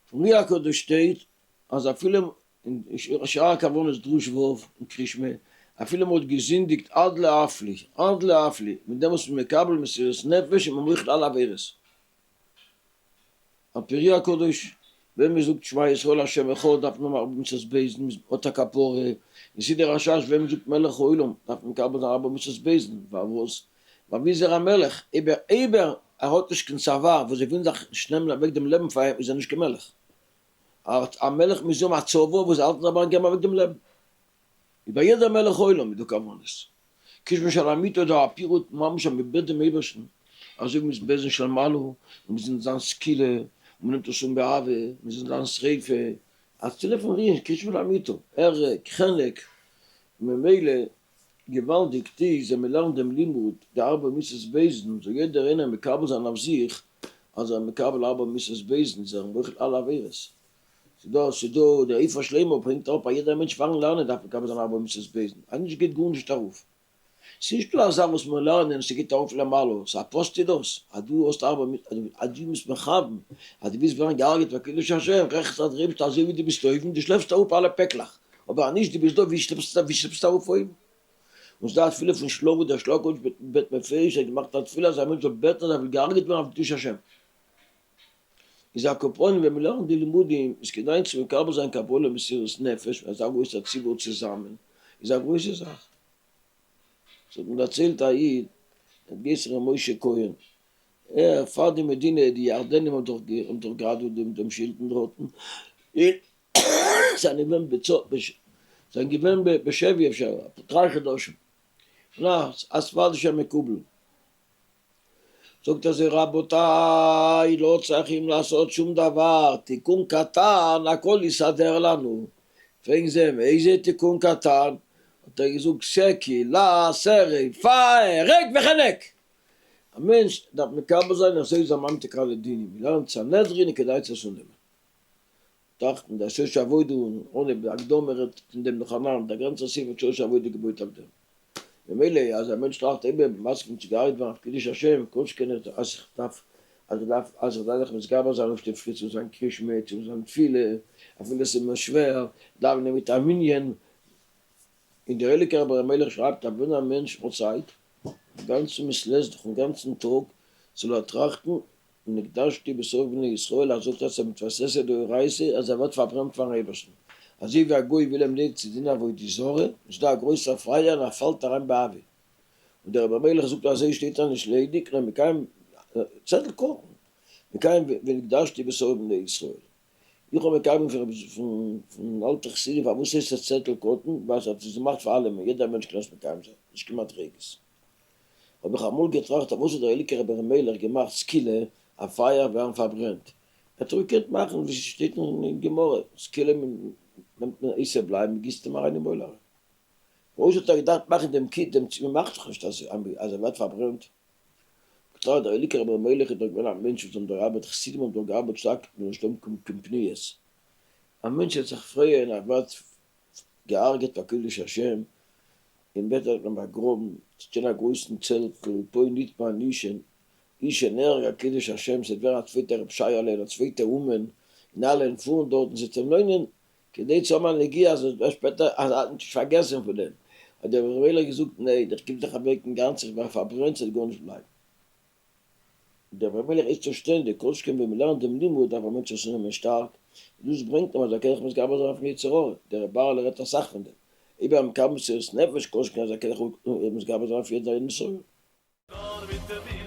פון אר"י הקדוש שטייט אז אפילו אין שער הכוונות דרוש ו' אין קריאת שמע, אפילו מען האט געזינדיגט עד להפליא, עד להפליא, מיט דעם וואס מען מקבל מסירות נפש איז מען מוחל אלע עבירות. על פי אר"י הקדוש, ווען מען זאגט שמע ישראל ה' אחד דארף מען האבן ארבע מצוות בית דין, מען האט א כפרה, אין סידור הרש"ש ווען מען זאגט מלך העולם דארף מען מקבל זיין ארבע מצוות בית דין, פארוואס? ווייל ווי איז ער א מלך? אויב ער האט נישט קיין צבא וואס זיי ווילן זיך נישט נעמען אוועק דעם לעבן פאר אים איז ער נישט קיין מלך. א מלך מוז האבן א צבא וואס זיי האלטן זיך ביים געבן אוועק דעם לעבן. איז ביי יעדער מלך העולם איז דא כוונות. קריאת שמע שעל המיטה איז דא א פירוט ממש אז מען בעט דעם אייבערשטן אזוי ווי מען איז בית דין של מעלה און מען איז אין זיין סקילה און מען נעמט עס אן באהבה, מען איז אין זיין שריפה, א תפילה פון ריען קריאת שמע שעל המיטה, הרג, חנק, ממילא געוואלדיג איז ווען מען לערנט דעם לימוד די ארבע מצוות בית דין זאל יעדער איינער מקבל זיין אויף זיך אז ער איז מקבל ארבע מצוות בית דין איז ער מוחל אלע עבירות. ס'דא ס'דא דער עפר שלמה ברענגט אראפ אז יעדער מענטש פארן לערנען דארף מקבל זיין ארבע מצוות בית דין אז נישט גייט גארנישט ארויף. ס'נישט דא א זאך וואס מיר לערנען און ס'גייט ארויף למעלה, ס'איז א פוסטע דאס אז דו האסט ארבע מצוות אז דו ביסט מכוון אז דו ווילסט ווערן געהארגעט פאר קידוש השם רעכנסט אז דער אייבערשטער אזוי ווי דו ביסט אויבן דו שלעפסט אראפ אלע פעקלעך אבער אז נישט דו ביסט דא ווי שלעפסטו ווי שלעפסטו ארויף אויבן? און ס'דא א תפילה פון של"ה וואס דער של"ה הקדוש בעט מפורש ער האט געמאכט א תפילה אז א מענטש זאל בעטן אז ער וויל געהארגעט ווערן אויף קידוש השם. איז על כל פנים ווען מ'לערנט די לימודים איז כדאי צו מקבל זיין קבלה מסירות נפש מיט אזא גרויסע ציבור צוזאמען איז א גרויסע זאך. ס'האט מיר דערציילט א איד, ער האט געהייסן ר' משה כהן, ער פאר די מדינה, די ירדנים האבן דאך האבן דאך געהאט דעם דעם שלטון דארטן, און זענען געווען זענען געווען בשבי אפשר דריי חדשים, און א ספרדישער מקובל זאגט אזוי רבותי לא צריכים לעשות שום דבר, תיקון קטן הכל יסדר לנו, פרעגן זיי אים איזה תיקון קטן, האט ער געזאגט סקילה, שריפה, הרג וחנק! א מענטש דארף מקבל זיין אזוי איז א ממתיק אלע דינים, מ'לערנט סנהדרין איז כדאי צו עס אננעמען. טראכטן דער שורש העבודה און אנהייב די הקדמה רעדט פון דעם נאכאנאנד, דער גאנצער ספר שורש העבודה געבויט אויף דעם. ממילא אז א מענטש טראכט אויב איך בין מסכים צו געהרג'ט ווערן אויף קידוש השם, כל שכן איך אז איך דארף אז איך דארף אז איך דארף זיך מתגבר זיין אויף די פרי צו זיין קריאת שמע צו זיין תפילה אפילו עס איז מיר שווער, דאווענען מיט א מנין, און דער הייליגער רבי ר' מיילעך שרייבט אז ווען א מענטש האט צייט, א גאנצן מעת לעת דורכן גאנצן טאג, זאל ער טראכטן ונקדשתי בתוך בני ישראל, ער זאגט אז ער מתבסס דאורייתא אז ער ווערט פארברענט פארן אייבערשטן, אזוי ווי א גוי וויל אים לייגן צו דינען עבודה זרה, איז דא א גרויסער פייער און ער פאלט אריין באהבה. און דער רבי ר' מיילעך זאגט אזוי שטייט ער נישט ליידיג נאר מקיים צעטל קטן, מקיים ונקדשתי בתוך בני ישראל. איך האב מקבל פון פון אלטע חסידים פארוואס הייסט עס צעטל קטן, ווייל עס האט עס געמאכט פאר אלעמען, יעדער מענטש קען עס מקיים זיין, נישט קיין מדריגות. האב איך אמאל געטראכט פארוואס האט דער הייליגער רבי ר' מיילעך געמאכט סקילה א פייער ווערן פארברענט, ער האט דאך געקענט מאכן ווי ס'שטייט אין גמרא, סקילה נעמט מען הייסע בליי מען גיסט אים אריין אין מויל אריין, פארוואס האט ער געדארפט מאכן דעם קיט דעם צ מ'מאכט דאך נישט אז אז ער ווערט פארברענט. געטראכט דער הייליגער רבי ר' מיילעך איז דאך געווען א מענטש וואס האבן געארבעט חסידים האבן דאך געארבעט שטארק מען זאל נישט האבן קיין פניות, א מענטש וועט זיך פרייען ער ווערט געהארגעט פאר קידוש השם, אין בעט האט מען באגראבן, ס'שטייט א גרויסן צעטל, פה נטמן איש איש שנהרג על קידוש השם, ס'וועט ווערן א צווייטע רב שייעלע און א צווייטע אומן, און אלע וועלן פארן דארטן זיך צו לוינען, כדי צו האבן א נגיעה אז עס וועט שפעטער אז ער האט נישט פארגעסן פון דעם, האט דער רבי ר' געזאגט ניין, איך גיב זיך אוועק אינגאנצן, איך ווער פארברענט ס'וועט גארנישט בלייבן. דער רבי מלך איז צושטענדיג, כל שכן ווען מ'לערנט דעם לימוד דארף א מענטש עס אננעמען שטארק, און דאס ברענגט אים אז ער קען זיך מתגבר זיין אויפן יצר הרע, דער רבי אהר'לע רעדט אסאך פון דעם, אויב ער מקבל מסירות נפש כל שכן אז ער קען זיך מתגבר זיין אויף יעדע נסיון. נאר מיט די.